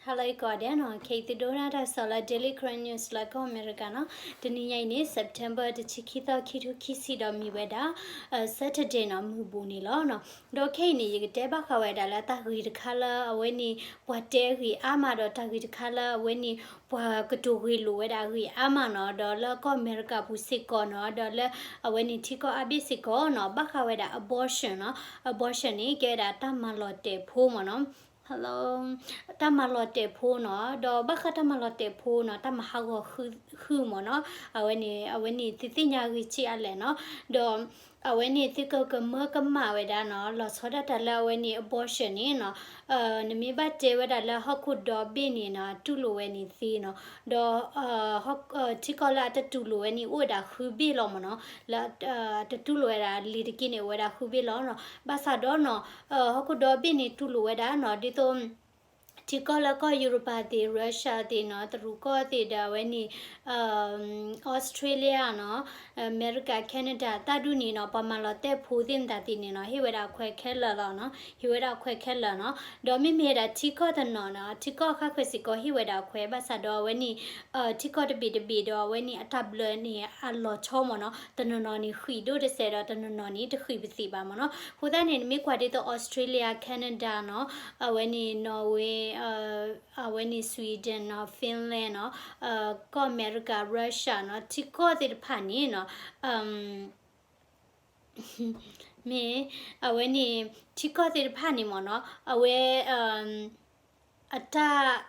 ဟါလၢအဂ့ၤကိးဂၤဒဲးနီၤ, ခဲအံၤသုဒိကနၣ်တၢ်ကစီၣ်လၢ Daily Karen News လၢကီၢ်အမဲရကၤနီၤ. တနံၤညါအံၤန့ၣ် September တဆံခံသီ ခံထိခံဆံဒီးမံၤဝဲဒၣ် Saturday နီၤ, မုၢ်ဘူၣ်န့ၣ်လီၤနီၤ. ဒီးခဲအံၤန့ၣ် ယကတဲဘၣ်ဃးဝဲဒၣ်လၢတၢ်ဂ့ၢ်တခါလၢအဝဲန့ၣ် ပှၤတဲအဂ့ၢ်အါမးဒီးတၢ်ဂ့ၢ်တခါလၢအဝဲန့ၣ် ပှၤကတိၤဂ့ၢ်လိာ်ဝဲဒၣ်အဂ့ၢ်အါမးနီၤ, ဒီးလၢကီၢ်အမဲရကၤပူၤစ့ၢ်ကီးနီၤ, ဒီးလၢအဝဲန့ၣ်ထံကီၢ်အါဘ့ၣ်စ့ၢ်ကီးနီၤ, ဘၣ်ဃးဝဲဒၣ် abortion နီၤ. Abortion န့ၣ် ကဲဝဲဒၣ်တၢ်မၤလီၤတဲာ်ဖိမ့ၢ်နီၤ. Hello, တၢ်မၤလီၤတဲာ်ဖိနီၤ, ဒီးဘၣ်ဃးတၢ်မၤလီၤတဲာ်ဖိနီၤ, တၢ်မၤဟးဂီၤဃုမ့ၢ်နီၤ, အဝဲန့ၣ် အဝဲန့ၣ်သုသ့ၣ်ညါဂ့ၤဆံးအါလဲၣ်နီၤ, ဒီး အဝဲန့ၣ်သုကကမၢကမၣ်ဝဲဒၣ်နီၤ, လီၤဆီဒၣ်တၢ်လၢအဝဲန့ၣ် abortion န့ၣ်နီၤ, နမ့ၢ်ဘၣ်တဲဝဲဒၣ်လၢဟီၣ်ခိၣ်ဒီဘ့ၣ်န့ၣ်နီၤ တူၢ်လိာ်ဝဲန့ၣ်သ့နီၤ, ဒီး ထံကီၢ်လၢအတတူၢ်လိာ်ဝဲန့ၣ် အိၣ်ဝဲဒၣ်ဃုဘ့ၣ်လီၤမ့ၢ်နီၤ, လၢ တတူၢ်လိာ်ဝဲဒၣ်လံၤတက့ၢ်န့ၣ် အိၣ်ဝဲဒၣ်ဃုဘ့ၣ်လီၤနီၤ, ဘၣ်ဆၣ်ဒီးနီၤ ဟီၣ်ခိၣ်ဒီဘ့ၣ်န့ၣ်တူၢ်လိာ်ဝဲဒၣ်နီၤ, ဒ်သိး ထံကီၢ်လၢကီၢ်ယူရပၤသ့ၣ် Russia သ့ၣ်နီၤ, တရူးကီၢ်သ့ၣ်ဒီးအဝဲန့ၣ် Australia နီၤ, အမဲရကၤ Canada တၢ်ဒူၣ်န့ၣ်နီၤ, ပှၤမၤလီၤတဲာ်ဖိသ့ၣ်မတၤသ့ၣ်န့ၣ်နီၤ, ဟ့ၣ်ဝဲဒၣ်အခွဲးခဲလၢာ်လီၤနီၤ, ဟ့ၣ်ဝဲဒၣ်အခွဲးခဲလၢာ်နီၤ, ဒီးမ့မ့ၢ်ဝဲဒၣ်ထံကီၢ်တနီၤနီၤ, ထံကီၢ်ဃၣ်ဃၢၤစ့ၢ်ကီးဟ့ၣ်ဝဲဒၣ်အခွဲး, ဘၣ်ဆၣ်ဒီးအဝဲန့ၣ် ထံကီၢ်တဘ့ၣ်တဘ့ၣ်ဒီးအဝဲန့ၣ်အတၢ်ဘျၢန့ၣ် အလီၤဆီမ့ၢ်နီၤ, တနီၤနီၤန့ၣ်ဃံးဒိၣ်တစဲးဒီးတနီၤနီၤန့ၣ်တဃံးပသ့ၣ်ဘၣ်မ့ၢ်နီၤ, အဃိသတးန့ၣ် နမ့ၢ်ကွၢ်ဒ်သိး Australia, Canada နီၤ, အဝဲန့ၣ် Norway, အဝဲန့ၣ် Sweden နီၤ, Finland နီၤ, ကီၢ်အမဲရကၤ Russia နီၤ, ထံကီၢ်သ့ၣ်တဖၣ်န့ၣ်နီၤ, မ့ၢ် အဝဲန့ၣ် ထံကီၢ်သ့ၣ်တဖၣ်န့ၣ်မ့ၢ်နီၤ, အဝဲ အတၢ်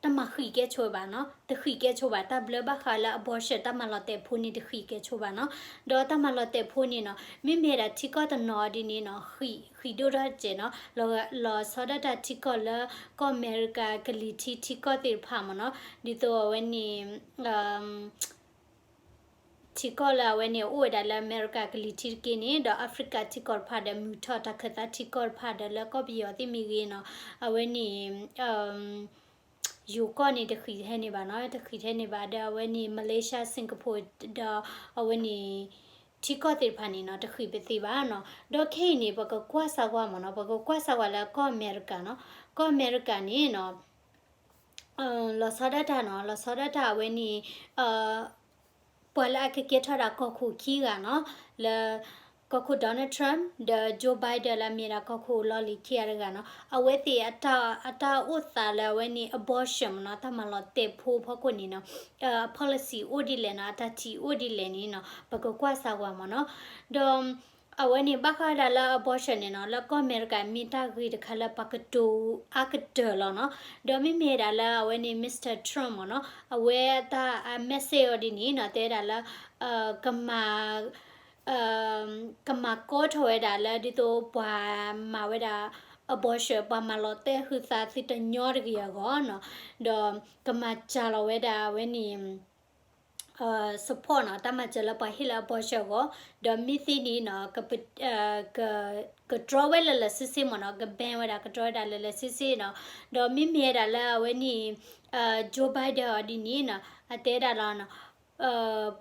တမၤဃံးကဲဆိဘၣ်နီၤ, တဃံးကဲဆိဘၣ် တၢ်ဘျၢဘၣ်ဃးလၢ abortion တၢ်မၤလီၤတဲာ်ဖိန့ၣ်တဃံးကဲဆိဘၣ်နီၤ, ဒီးတၢ်မၤလီၤတဲာ်ဖိန့ၣ်နီၤ မ့မ့ၢ်ဒၣ်ထံကီၢ်တနီၤဒ်န့ၣ်နီၤ ဃံး ဃံးဒိၣ်ထီၣ်တစဲးနီၤ, လီၤဆီဒၣ်တၢ်ထံကီၢ်လၢ ကီၢ်အမဲရကၤကလံၤထံးထံကီၢ်သ့ၣ်တဖၣ်မ့ၢ်နီၤ, ဒ်သိးအဝဲန့ၣ် ထံကီၢ်လၢအဝဲန့ၣ် အိၣ်ဝဲဒၣ်လၢအမဲရကၤကလံၤထံးတက့ၢ်န့ၣ် ဒီး Africa ထံကီၢ်တဖၣ်ဒီး မုၢ်ထီၣ်တၢ်ခၢၣ်သးထံကီၢ်တဖၣ်ဒီး လၢကီၢ်ပယီၤသ့ၣ်မ့ၢ်ဂ့ၤနီၤ, အဝဲန့ၣ် ယိၤကီၢ်န့ၣ် တဃံးထဲန့ၣ်ဘၣ်နီၤ, တဃံးထဲန့ၣ်ဘၣ်ဒီး အဝဲန့ၣ် Malaysia, Singapore ဒီးအဝဲန့ၣ် ထံကီၢ်သ့ၣ်တဖၣ်န့ၣ်နီၤ တဃံးပသ့ဘၣ်နီၤ, ဒီးခဲအံၤန့ၣ် ပကကွၢ်စၢ်ဝါမ့ၢ်နီၤ, ပကကွၢ်စၢ်ဝါလၢကီၢ်အမဲရကၤနီၤ, ကီၢ်အမဲရကၤန့ၣ်နီၤ လီၤဆီဒၣ်တၢ်နီၤ, လီၤဆီဒၣ်တၢ်အဝဲန့ၣ် ပှၤလၢအကကဲထီၣ်ဒၣ်ကီၢ်ခိၣ်ခံဂၤနီၤ, လၢ ကီၢ်ခိၣ် Donald Trump ဒီး Joe Biden လၢအမ့ၢ်ဒၣ်ကီၢ်ခိၣ်လီၢ်လံၤခံဂၤတဂၤနီၤ, အဝဲသ့ၣ်အတၢ်အိၣ်သးလၢအဝဲန့ၣ် abortion မ့ၢ်နီၤ, တၢ်မၤလီၤတဲာ်ဖိအဖီခိၣ်န့ၣ်နီၤ, အ policy အိၣ်ဒ်လဲၣ်နီၤ, အတၢ်ထံၣ်အိၣ်ဒ်လဲၣ်န့ၣ်နီၤ, ပကကွၢ်စၢ်ဝါမ့ၢ်နီၤ, ဒီး အဝဲန့ၣ်ဘၣ်ဃးဝဲဒၣ်လၢ abortion န့ၣ်နီၤ, လၢကီၢ်အမဲရကၤမ့ၢ်တၢ်ဂ့ၢ်တခါလၢပှၤကတိၤအါကတၢၢ်လီၤနီၤ, ဒီးမ့မ့ၢ်ဝဲဒၣ်လၢအဝဲန့ၣ် Mister Trump မ့ၢ်နီၤ, အဝဲအတၢ် message အီၤဒ်န့ၣ်နီၤ, တဲဝဲဒၣ်လၢ ကမၤ ကမၤကီထီၣ်ဝဲဒၣ်လၢ ဒ်သိးပှၤမၤဝဲဒၣ် abortion ပှၤမၤလီၤတဲာ်ဟုသးသုတညီတဂ့ၤအဂီၢ်နီၤ, ဒီးကမၤစှၤလီၤဝဲဒၣ်အဝဲန့ၣ် support နီၤ, တၢ်မၤစၢၤလၢပှၤဟ့ၣ်လၢ abortion အဂီၢ်, ဒီးမ့ၢ်သ့န့ၣ်နီၤ က က ကတြီဝဲလၢာ်လၢာ်ဆ့ဆ့မ့ၢ်နီၤ, က ban ဝဲဒၣ် ကတြီဝဲဒၣ်လၢာ်လၢာ်ဆ့ဆ့နီၤ, ဒီးမ့မ့ၢ်ဝဲဒၣ်လၢအဝဲန့ၣ် Joe Biden အီၤဒ်န့ၣ်နီၤ, အတဲဒၣ်လီၤနီၤ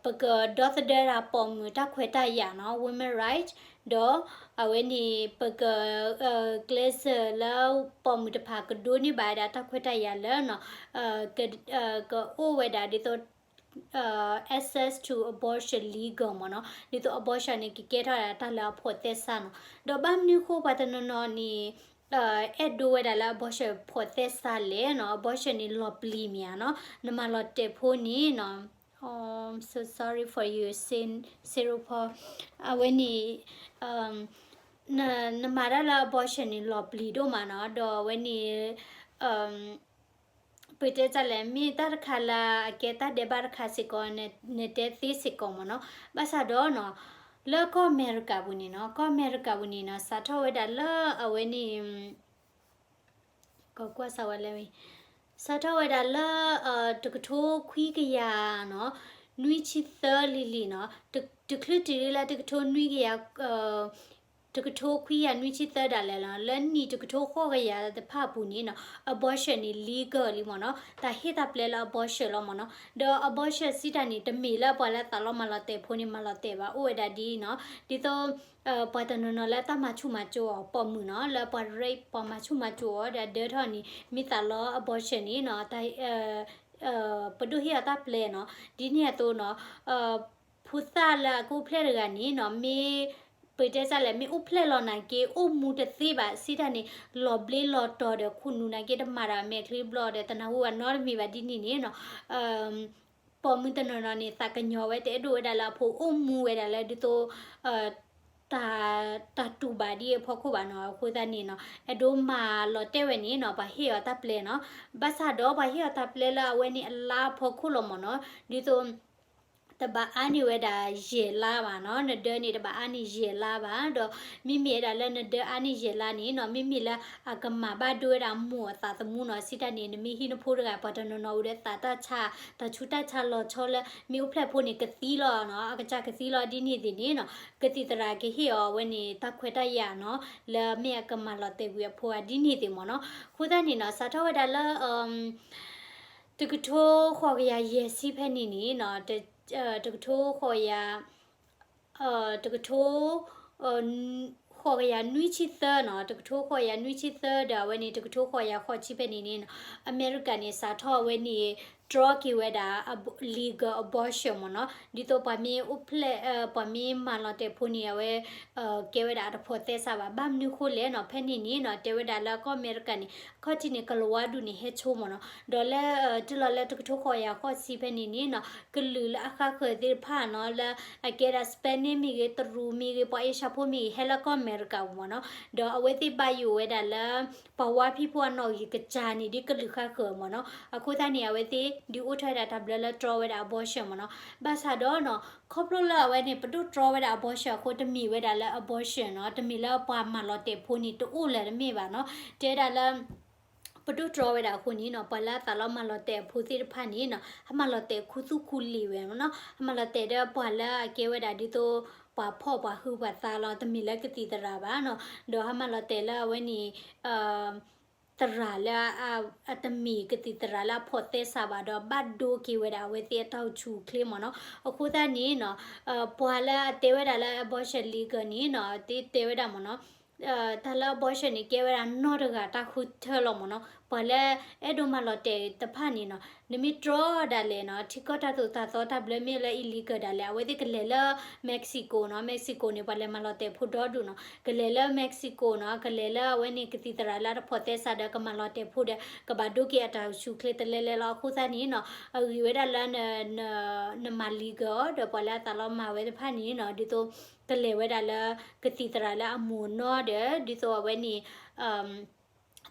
ပကဒီသဒၢဒၣ်ပိာ်မုၣ်တၢ်ခွဲးတၢ်ယာ်နီၤ, women right, ဒီးအဝဲန့ၣ် ပက ကျဲးစၢးလၢပိာ်မုၣ်တဖၣ်ကဒိးန့ၢ်ဘၣ်ဝဲဒၣ်တၢ်ခွဲးတၢ်ယာ်လၢနီၤ, က ကအိၣ်ဝဲဒၣ်ဒ်သိး access to abortion legal မ့ၢ်နီၤ, ဒ်သိး abortion န့ၣ် ကကဲထီၣ်ဒၣ်တၢ်လၢအဖိးသဲစးနီၤ, ဒီးဘၣ်မနုၤဃိပှၤတနီၤနီၤန့ၣ် အဲၣ်ဒိးဝဲဒၣ်လၢ abortion ဖိးသဲစးလဲၣ်နီၤ, abortion န့ၣ်လီၤပျံၤမ့ၢ်ဧါနီၤ, နမၤလီၤတဲာ်ဖိန့ၣ်နီၤ, oh, I'm so sorry for you, Saint Paul, အဝဲန့ၣ် နမၤတၢ်လၢ abortion န့ၣ် လီၤပျံၤဒိၣ်မးနီၤ, ဒီးအဝဲန့ၣ် ပတဲတၢ်လဲၣ် မ့ၢ်တၢ်တခါလၢအကဲတၢ်ဒဲးဘးတခါစ့ၢ်ကီး နတဲသ့စ့ၢ်ကီးမ့ၢ်နီၤ, ဘၣ်ဆၣ်ဒီးနီၤ လၢကီၢ်အမဲရကၤပူၤန့ၣ်နီၤ, ကီၢ်အမဲရကၤပူၤန့ၣ်နီၤ စးထီၣ်ဝဲဒၣ်လၢအဝဲန့ၣ် ကကွၢ်စၢ်ဝဲလဲၣ်, စးထီၣ်ဝဲဒၣ်လၢ တကထိခွံကယၤနီၤ နွံဆံသၢလံၤလံၤနီၤ, တချုးတုၤလၢတကထိနွံကယၤ တကထိခွံကယၤနွံဆံသၢဒၣ်လဲာ်လီၤ, လၢနံၣ်တကထိဃိးကယၤတဖၣ်အပူၤန့ၣ်နီၤ abortion န့ၣ် legal လံမ့ၢ်နီၤ, တၢ်ဟ့ၣ်တၢ်ပျဲလၢ abortion လီၤမ့ၢ်နီၤ. ဒီး abortion စံးတၢ်န့ၣ် တမ့ၢ်လၢပှၤလၢသးလီမၤလီၤတဲာ်ဖိန့ၣ် မၤလီၤတဲာ်ဘၣ်, အိၣ်ဝဲဒၣ်ဒ်အံၤနီၤ, ဒ်သိး ပှၤတနီၤနီၤလၢတၢ်မၤဆူၣ်မၤစိးအီၤ ပိာ်မုၣ်နီၤ, လၢပှၤ rape ပှၤမၤဆူၣ်မၤစိးအီၤဒီးဒၢထီၣ်န့ၣ် မ့ၢ်သးလီ abortion န့ၣ်နီၤ, ပဒိၣ်ဟ့ၣ်အီၤတၢ်ပျဲနီၤ, ဒ်န့ၣ်အသိးနီၤ ဖိသၣ်လၢအကအိၣ်ဖျဲၣ်တဂၤန့ၣ်နီၤ မ့ၢ် ပတဲစၢ်လဲၣ် မ့ၢ်အိၣ်ဖျဲၣ်လီၤနာ်က့ အိၣ်မူတသ့ဘၣ် စံးတၢ်န့ၣ် လီၤဘျ့လီၤတီၤဒီးခိၣ်နူာ်နာ်က့ တမၤတၢ်မဲာ်ချံဘျီဒီး တနၢ်ဟူဘၣ်နီတမံၤဘၣ်ဒ်န့ၣ်န့ၣ်နီၤ ပိာ်မုၣ်တနီၤနီၤန့ၣ် သးကညီၤဝဲ တအဲၣ်ဒိးဝဲဒၣ်လၢအဖိအိၣ်မူဝဲဒၣ်လၢဒ်သိး တၢ် တၢ်တူၢ်ဘၣ်ဒ်အဖီခိၣ်ဘၣ်နီၤ. အဃိသတးန့ၣ်နီၤ အဲၣ်ဒိးမၤလီၤတဲာ်ဝဲန့ၣ်နီၤ ပှၤဟ့ၣ်အီၤတၢ်ပျဲနီၤ. ဘၣ်ဆၣ်ဒီးပှၤဟ့ၣ်အီၤတၢ်ပျဲလၢအဝဲန့ၣ်အလါအဖီခိၣ်လီၤမ့ၢ်နီၤ, ဒ်သိး တဘၣ်အါန့ၢ်ဝဲဒၣ်ယဲၢ်လါဘၣ်နီၤ, နဒၢန့ၣ် တဘၣ်အါန့ၢ်ယဲၢ်လါဘၣ်, ဒီးမ့မ့ၢ်ဝဲဒၣ်လၢနဒၢအါန့ၢ်ယဲၢ်လါန့ၣ်နီၤ မ့မ့ၢ်လၢအကမၤဘၣ်ဒိဝဲဒၣ်မိၢ်အသးသမူနီၤ, စံးတၢ်န့ၣ် နမ့ၢ်ဟံၣ်နဖိတဂၤ ပှၤတနီၤနီၤအိၣ်ဒီးသးတၢ်ဆါ တၢ်ဆူးတၢ်ဆါလီၤဆီလၢ မ့ၢ်အိၣ်ဖျဲၣ်ဖိန့ၣ်ကသံလီၤနီၤ, အကစၢ်ကသံလီၤဒ်န့ၣ်သ့ၣ်န့ၣ်နီၤ ကသံၣ်သရၣ်ကဟ့ၣ်အီၤအဝဲန့ၣ် တၢ်ခွဲးတၢ်ယာ်နီၤ, လၢမ့ၢ်အကမၤလီၤတဲာ်ကွံာ်အဖိဧါဒ်န့ၣ်သ့ၣ်မ့ၢ်နီၤ. အဃိသတးန့ၣ်နီၤ စးထီၣ်ဝဲဒၣ်လၢ တကထိဃိးကယၤယဲၢ်ဆံဖဲန့ၣ်န့ၣ်နီၤ, တကထိဃိးကယၤ တကထိ ဃိးကယၤနွံဆံသၢနီၤ, တကထိဃိးကယၤနွံဆံသၢဒီးအဝဲန့ၣ် တကထိဃိးကယၤဃိးဆံဖဲန့ၣ်န့ၣ်နီၤ, အမဲရကၤန့ၣ် စးထီၣ်အဝဲန့ၣ် တြီက့ၤဝဲဒၣ် legal abortion မ့ၢ်နီၤ, ဒ်သိးပှၤမ့ၢ်အိၣ်ဖျဲၣ် ပှၤမ့ၢ်မၤလီၤတဲာ်ဖိန့ၣ် အဝဲ ကဲဝဲဒၣ်အတဖိးသဲစးဘၣ်. ဘၣ်မနုၤဃိလဲၣ်နီၤ, ဖဲန့ၣ်န့ၣ်နီၤ တဲဝဲဒၣ်လၢကီၢ်အမဲရကၤန့ၣ် အခီၣ်ထံးန့ၣ် ကလၤဝါဒူၣ်န့ၣ် ဟဲဆိမ့ၢ်နီၤ, ဒီးလၢ တုၤလီၤလၢတကထိဃိးကယၤဃိးဆံဖဲန့ၣ်န့ၣ်နီၤ ကလုာ်လၢအဃါဃၢၤသ့ၣ်တဖၣ်နီၤ လၢအကဲဒၣ် Spanish မ့ၢ်ဂ့ၤ တရူးမ့ၢ်ဂ့ၤ ပှၤအ့ရှါဖိမ့ၢ်ဂ့ၤ ဟဲလၢကီၢ်အမဲရကၤပူၤမ့ၢ်နီၤ, ဒီးအဝဲသ့ၣ်ဘၣ်ယိၣ်ဝဲဒၣ်လၢ ပှၤဝါဖံးဖိအနီၣ်ဂံၢ်ကစၢ်န့ၣ် ဒ်ကလုာ်ဃါဃၢၤမ့ၢ်နီၤ. အဃိသတးန့ၣ် အဝဲသ့ၣ်ဒုးအိၣ်ထီၣ်ဝဲဒၣ်တၢ်ဘျၢလၢတြီဝဲဒၣ် abortion မ့ၢ်နီၤ. ဘၣ်ဆၣ်ဒီးနီၤ ခီဖျိလၢအဝဲန့ၣ် ပဒိၣ်တြီဝဲဒၣ် abortion အဃိ တမ့ၢ်ဝဲဒၣ်လၢ abortion နီၤ, တမ့ၢ်လၢပှၤမၤလီၤတဲာ်ဖိန့ၣ် တအိၣ်လၢၤတမ့ၢ်ဘၣ်နီၤ. တဲဒၣ်လၢ ပဒိၣ်တြီဝဲဒၣ်အဃိန့ၣ်နီၤ ပှၤလၢအသးလီမၤလီၤတဲာ်အဖိသ့ၣ်တဖၣ်န့ၣ်နီၤ ဟဲမၤလီၤတဲာ်ခူသူၣ်ခူလံာ်ဝဲမ့ၢ်နီၤ, ဟဲမၤလီၤတဲာ်ဒီးပှၤလၢအကဲဝဲဒၣ်ဒ်သိး ပှၤဖှီၣ်ပှၤဟုးပှၤသးလီၤ, တမ့ၢ်လၢကသံၣ်သရၣ်ဘၣ်နီၤ, ဒီးဟဲမၤလီၤတဲာ်လၢအဝဲန့ၣ် သရၣ်လၢ အတမ့ၢ်ကသံၣ်သရၣ်လၢအဖိးသဲစးဘၣ်ဒီး ဘၣ်ဒိက့ၤဝဲဒၣ်အဝဲသ့ၣ်အတၢ်အိၣ်ဆူၣ်အိၣ်ချ့မ့ၢ်နီၤ. အဃိသတးန့ၣ်နီၤ ပှၤလၢအတဲဝဲဒၣ်လၢ abortion legal န့ၣ်နီၤ တဲတဲဝဲဒၣ်မ့ၢ်နီၤ တၢ်လၢ abortion န့ၣ် ကဲဝဲဒၣ်နီၢ်တဂၤတၢ်ဃုထၢလီၤမ့ၢ်နီၤ. ပှၤလၢအဲၣ်ဒိးမၤလီၤတဲာ်တဖၣ်န့ၣ်နီၤ နမ့ၢ်တြီဒၣ်လဲာ်နီၤ ထံကီၢ်တၢ်သိၣ်တၢ်သီတၢ်ဘျၢမ့ၢ်လၢ illegal ဒၣ်လဲာ် အဝဲသ့ၣ်ကလဲၤလၢ Mexico နီၤ, Mexico န့ၣ် ပှၤလဲၤမၤလီၤတဲာ်ဖိဒီဒူၣ်နီၤ, ကလဲၤလၢ Mexico နီၤ, ကလဲၤလၢအဝဲန့ၣ်ကသံၣ်သရၣ်လၢအတဖိးသဲစးဒီး ကမၤလီၤတဲာ်ဖိဒီး ကဘၣ်ဒိက့ၤအတၢ်အိၣ်ဆူၣ်အိၣ်ချ့တလဲလဲလီၤ. အဃိသတးန့ၣ်နီၤ အဂ့ၢ်ဝဲဒၣ်လၢ နမၤ legal အီၤဒီး ပှၤလၢအသးလီမၤဝဲတဖၣ်န့ၣ်နီၤ ဒ်သိး ကလဲၤဝဲဒၣ်လၢ ကသံၣ်သရၣ်လၢအမိၢ်နီၤဒီး ဒ်သိးအဝဲန့ၣ်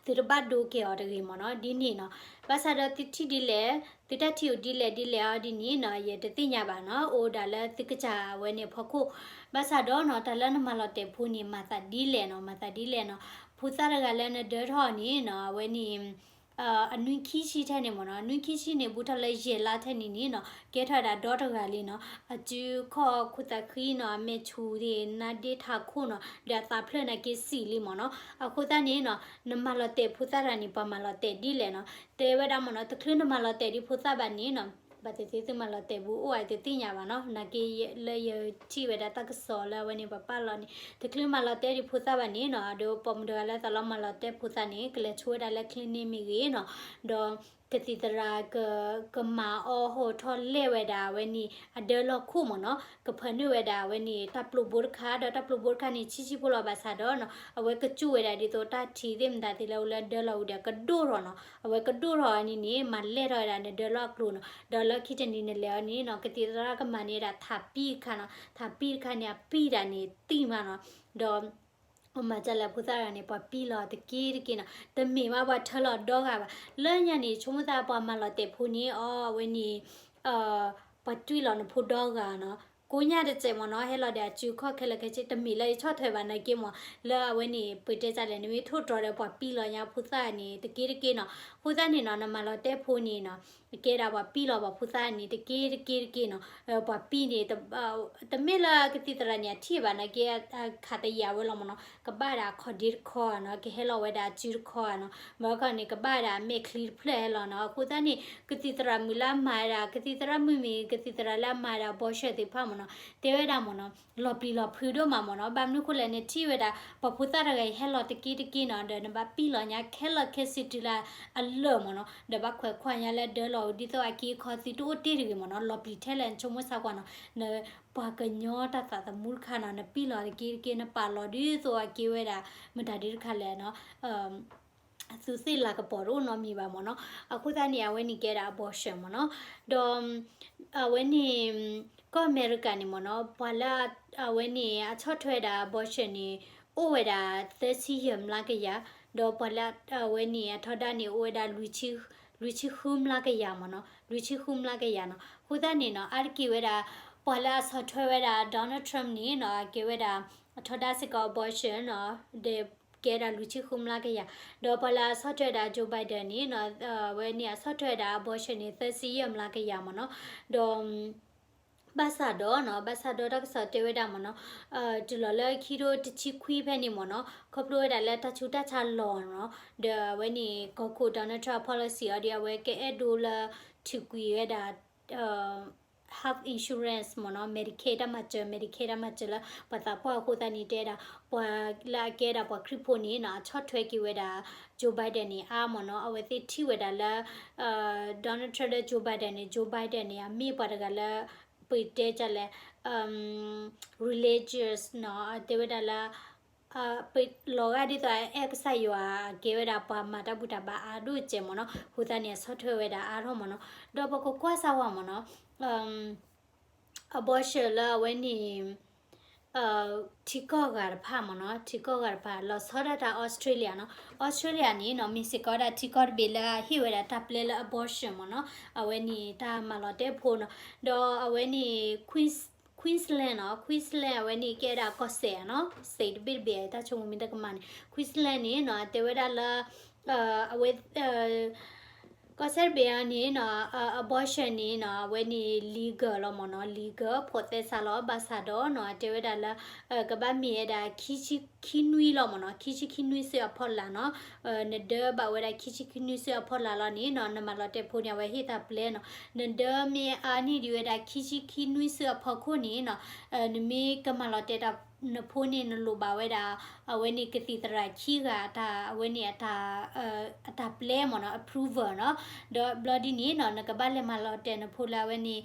သုတဘၣ်ဒိက့ၤအီၤတဂ့ၤမ့ၢ်နီၤ ဒ်န့ၣ်နီၤ. ဘၣ်ဆၣ်ဒီးသုထံၣ်ဒ်လဲၣ် သုတၢ်ထံၣ်အိၣ်ဒ်လဲၣ်ဒ်လဲၣ်အီၤဒ်န့ၣ်နီၤ ယတသ့ၣ်ညါဘၣ်နီၤ အိၣ်ဒၣ်လၢသုကစၢ်အဝဲန့ၣ်အဖီခိၣ်. ဘၣ်ဆၣ်ဒီးနီၤ တၢ်လၢနမၤလီၤတဲာ်ဖိန့ၣ် မၤသးဒ်လဲၣ်နီၤ မၤသးဒ်လဲၣ်နီၤ. ဖိသၣ်တဂၤလၢနဒၢထီၣ်န့ၣ်နီၤ အဝဲန့ၣ် အနွံခံဆံထဲန့ၣ်မ့ၢ်နီၤ နွံခံဆံန့ၣ် ဘူးထီၣ်လၢယဲၢ်လါထဲန့ၣ်န့ၣ်နီၤ ကဲထီၣ်ဝဲဒၣ်ဒီတဂၤလံနီၤ. အစုခီၣ်ခိၣ်သးဃံနီၤ အမဲာ်ဆူၣ်သ့ၣ် နါဒ့ထးခိၣ်နီၤ ဒီးအသးဖျၢၣ်နာ်က့စံးလံမ့ၢ်နီၤ. အဃိသတးန့ၣ်နီၤ နမၤလီၤတဲာ်ဖိသၣ်တဂၤန့ၣ် ပှၤမၤလီၤတဲာ်ဒ်လဲၣ်နီၤ တဲဝဲဒၣ်မ့ၢ်နီၤ တချုးနမၤလီၤတဲာ်ဒ်ဖိသၣ်ဘၣ်န့ၣ်နီၤ ဘၣ်သ့ၣ်သ့ၣ်သုမၤလီၤတဲာ်ဘူးအိၣ်ဧါ တသ့ၣ်ညါဘၣ်နီၤ နာ်က့လၢယထံၣ်ဝဲဒၣ်တၢ်ကစီၣ်လၢအဝဲန့ၣ် ပပာ်လီၤန့ၣ် တချုးမၤလီၤတဲာ်ဒ်ဖိသၣ်ဘၣ်န့ၣ်နီၤ ဒီးပိာ်မုၣ်တဂၤလၢသးလီမၤလီၤတဲာ်ဖိသၣ်န့ၣ် ကလဲၤဆိဝဲဒၣ်လၢ clinic မ့ၢ်ဂ့ၤနီၤ ဒီး ကသံၣ်သရၣ် ကမၤအီၣ်ဟီၣ်ထီၣ်လဲၢ်ဝဲဒၣ်အဝဲန့ၣ် အဒၢလီၢ်ခိၣ်မ့ၢ်နီၤ ကဖၢနုာ်ဝဲဒၣ်အဝဲန့ၣ် တၢ်ပျိာ်ဘိတခါ ဒီးတၢ်ပျိာ်ဘိတခါန့ၣ် ဆံးဆံးဖိလီၤ ဘၣ်ဆၣ်ဒီးနီၤ အဝဲကစူၢ်ဝဲဒၣ်ဒ်သိးတၢ်ထံၣ်သ့ၣ်မတၤသ့ၣ်လၢအိၣ်လၢဒၢလီၢ်ဝံၤဒီး ကဒိၣ်ထီၣ်နီၤ အဝဲကဒိၣ်ထီၣ်အီၤန့ၣ်န့ၣ် မၤလဲၢ်ထီၣ်ဝဲဒၣ်နဒၢလီၢ်အကျိၤနီၤ ဒီးလၢခံတနံၤနလဲၤအီၤန့ၣ်နီၤ ကသံၣ်သရၣ်ကမၤန့ၢ်ဝဲဒၣ်ထးပံၣ်တခါနီၤ ထးပံၣ်တခါန့ၣ် အပံၣ်တၢ်န့ၣ် တံၢ်မးနီၤ ဒီး အမၤဒ်လဲၣ်ဖိသၣ်တဂၤန့ၣ် ပှၤပံၢ်လီၤတက့ၢ်တက့ၢ်နီၤ တမ့ၢ်ဘၣ်ပှၤထၢလီၤဒီဂၤဘၣ် လၢညါန့ၣ် ဆိကမိၣ်သးပှၤမၤလီၤတဲာ်ဖိန့ၣ် အီ အဝဲန့ၣ် ပှၤတွံၢ်လီၤနဖိဒီဂၤနီၤ ကိးညါတစဲးမ့ၢ်နီၤ ဟဲလီၤဒီးအစုအခီၣ်ခဲလၢာ်ခဲဆ့ တမ့ၢ်လၢယဆီၣ်ထွဲဘၣ်နာ်က့မ့ၢ် လၢအဝဲန့ၣ် ပတဲတၢ်လဲၣ် နမ့ၢ်ထိၣ်တြီၤဒီးပှၤပံၢ်လီၤညါဖိသၣ်န့ၣ် တက့တက့နီၤ. အဃိသတးန့ၣ်နီၤ နမၤလီၤတဲာ်ဖိန့ၣ်နီၤ ကဲဒၣ်ပှၤပံၢ်လီၤပှၤဖိသၣ်န့ၣ် တက့တက့တက့နီၤ. ပှၤပံၢ်န့ၣ် တမ့ၢ်လၢကသံၣ်သရၣ်န့ၣ် အထံၣ်ဘၣ်နာ်က့ ခးတယာ်ဝဲလီၤမ့ၢ်နီၤ ကဘၣ်ဒၣ်အခီၣ်ဒ့တခီဧါနီၤ ကဟဲလီၤဝဲဒၣ်အစုတခီဧါနီၤ မ့ၢ်ခီန့ၣ် ကဘၣ်ဒၣ်အမဲာ်ချံတဖျၢၣ်ဟဲလီၤနီၤ. အဃိသတးန့ၣ် ကသံၣ်သရၣ်မုၣ်လၢအမၤဝဲဒၣ် ကသံၣ်သရၣ်မုၣ်မ့ၢ် ကသံၣ်သရၣ်လၢအမၤဝဲဒၣ် abortion သ့ၣ်တဖၣ်မ့ၢ်နီၤ တဲဝဲဒၣ်မ့ၢ်နီၤ လီၤပျံၤလီၤဖုးဒိၣ်မးမ့ၢ်နီၤ. ဘၣ်မနုၤဃိလဲၣ် နထံၣ်ဝဲဒၣ် ပှၤဖိသၣ်တဂၤအံၤဟဲလီၤတက့တက့နီၤ ဒီးနဘၣ်ပံၢ်လီၤညါခဲလၢာ်ခဲဆ့တုၤလၢအလၢာ်မ့ၢ်နီၤ ဒီးဘၣ်ခွဲးခွါညါလၢဒၢလီၤ ဒ်သိးအက့အခီသံတအိၣ်တ့ၢ်တဂ့ၤမ့ၢ်နီၤ လီၤပျံၤထဲလဲၣ် နဆိကမိၣ်ဆါကွၢ်နီၤ နပှၤကညီတၢ်သးသမူတခါနီၤ နပံၢ်လီၤတက့တက့ နပာ်လီၤဒ်သိးအက့ဝဲဒၣ် မတၤဒ်တခါလဲၣ်နီၤ သူသ့ၣ်လၤကပီၤတအိၣ်နီတမံၤဘၣ်မ့ၢ်နီၤ. အဃိသတးန့ၣ် အဝဲန့ၣ်ကဲဒၣ် abortion မ့ၢ်နီၤ. ဒီး အဝဲန့ၣ် ကီၢ်အမဲရကၤန့ၣ်မ့ၢ်နီၤ ပှၤလၢ အဝဲန့ၣ် အဆီၣ်ထွဲဒၣ် abortion န့ၣ် အိၣ်ဝဲဒၣ် သၢဆံယဲၢ်မျးကယၤ, ဒီးပှၤလၢ အဝဲန့ၣ် အထီဒါန့ၣ် အိၣ်ဝဲဒၣ် လွံၢ်ဆံဃုမျးကယၤမ့ၢ်နီၤ, လွံၢ်ဆံဃုမျးကယၤနီၤ. အဃိသတးန့ၣ်နီၤ အါတက့ၢ်ဝဲဒၣ် ပှၤလၢအဆီၣ်ထွဲဝဲဒၣ် Donald Trump န့ၣ်နီၤ အကဲဝဲဒၣ် အထီဒါစ့ၢ်ကီး abortion နီၤ ဒီးကဲဒၣ်လွံၢ်ဆံဃုမျးကယၤ, ဒီးပှၤလၢအဆီၣ်ထွဲဒၣ် Joe Biden န့ၣ်နီၤ အဝဲန့ၣ်အဆီၣ်ထွဲဒၣ် abortion န့ၣ် သၢဆံယဲၢ်မျးကယၤမ့ၢ်နီၤ, ဒီး ဘၣ်ဆၣ်ဒီးနီၤ ဘၣ်ဆၣ်ဒီးတၢ်ကစီၣ်တဲဝဲဒၣ်မ့ၢ်နီၤ တုၤလီၤလၢခံထိတဆံခွံဖဲန့ၣ်မ့ၢ်နီၤ ခီဖျိဝဲဒၣ်လၢတၢ်ဆူးတၢ်ဆါလီၤနီၤ ဒီးအဝဲန့ၣ် ကီၢ်ခိၣ် Donald Trump policy အီၤဒီး အဝဲကအဲၣ်ဒိးလၢ ထုးကွံာ်ဝဲဒၣ် health insurance မ့ၢ်နီၤ Medicaid တၢ်မၤစၢၤ Medicaid တၢ်မၤစၢၤလၢ ပှၤသးပှၢ်အဃိသတးန့ၣ် တဲဒၣ် ပှၤလၢအကဲဒၣ်ပှၤခရံာ်ဖိန့ၣ်နီၤ အဆီၣ်ထွဲက့ၤဝဲဒၣ် Joe Biden န့ၣ်အါမ့ၢ်နီၤ အဝဲသ့ၣ်ထံၣ်ဝဲဒၣ်လၢ Donald Trump ဒီး Joe Biden န့ၣ် Joe Biden န့ၣ် အမ့ၢ်ပှၤတဂၤလၢ ပတဲကလဲၣ် religious နီၤ တဲဝဲဒၣ်လၢ ပလီၤဂာ်ဒ်သိးအအဲၣ်ကစၢ်ယွၤ အကဲဝဲဒၣ်ပှၤမၤတၢ်ဘူၣ်တၢ်ဘါအါဒိၣ်ကဲးမ့ၢ်နီၤ အဃိသတးန့ၣ် အဆီၣ်ထွဲဝဲဒၣ်အါထီၣ်မ့ၢ်နီၤ ဒီးပကကွၢ်စၢ်ဝဲမ့ၢ်နီၤ abortion လၢအဝဲန့ၣ် ထံကီၢ်ဂၤတဖၣ်မ့ၢ်နီၤ ထံကီၢ်ဂၤတဖၣ် လီၤဆီဒၣ်တၢ် Australia နီၤ Australia န့ၣ်နီၤ မ့ၢ်စ့ၢ်ကီးဒၣ်ထံကီၢ်တဘ့ၣ်လၢအဟ့ၣ်ဝဲဒၣ်တၢ်ပျဲလၢ abortion မ့ၢ်နီၤ အဝဲန့ၣ်တၢ်မၤလီၤတဲာ်ဖိနီၤ ဒီးအဝဲန့ၣ် Queens Queensland နီၤ Queensland အဝဲန့ၣ်ကဲဒၣ်ကီၢ်စဲၣ်နီၤ state တဘ့ၣ်တဘ့ၣ် တၢ်ဆိကမိၣ်မ့ၢ်တကမၣ်န့ၣ် Queensland န့ၣ်နီၤ တဲဝဲဒၣ်လၢ အဝဲ ကီၢ်စဲၣ်တဘ့ၣ်အံၤန့ၣ်နီၤ abortion န့ၣ်နီၤ အဝဲန့ၣ် legal လီၤမ့ၢ်နီၤ legal ဖိးသဲစးလီၤ ဘၣ်ဆၣ်ဒီးနီၤ တဲဝဲဒၣ်လၢ ကဘၣ်မ့ၢ်ဝဲဒၣ် ခံဆံခံနွံလီၤမ့ၢ်နီၤ ခံဆံခံနွံဆူအဖီလာ်နီၤ နဒၢဘၣ်ဝဲဒၣ်ခံဆံခံနွံဆူအဖီလာ်လီၤန့ၣ်နီၤ နမၤလီၤတဲာ်ဖိန့ၣ် အဝဲဟ့ၣ်တၢ်ပျဲနီၤ နဒၢမ့ၢ်အါန့ၢ်ဒံးဝဲဒၣ်ခံဆံခံနွံဆူအဖီခိၣ်န့ၣ်နီၤ နမ့ၢ်ကမၤလီၤတဲာ်တၢ်နဖိန့ၣ် နလိၣ်ဘၣ်ဝဲဒၣ် အဝဲန့ၣ်ကသံၣ်သရၣ်ခံဂၤအတၢ် အဝဲန့ၣ်အတၢ် အတၢ်ပျဲမ့ၢ်နီၤ approval နီၤ ဒီးဘျီဒ်န့ၣ်နီၤ နကဘၣ်လဲၤမၤလီၤတဲာ်နဖိလၢအဝဲန့ၣ်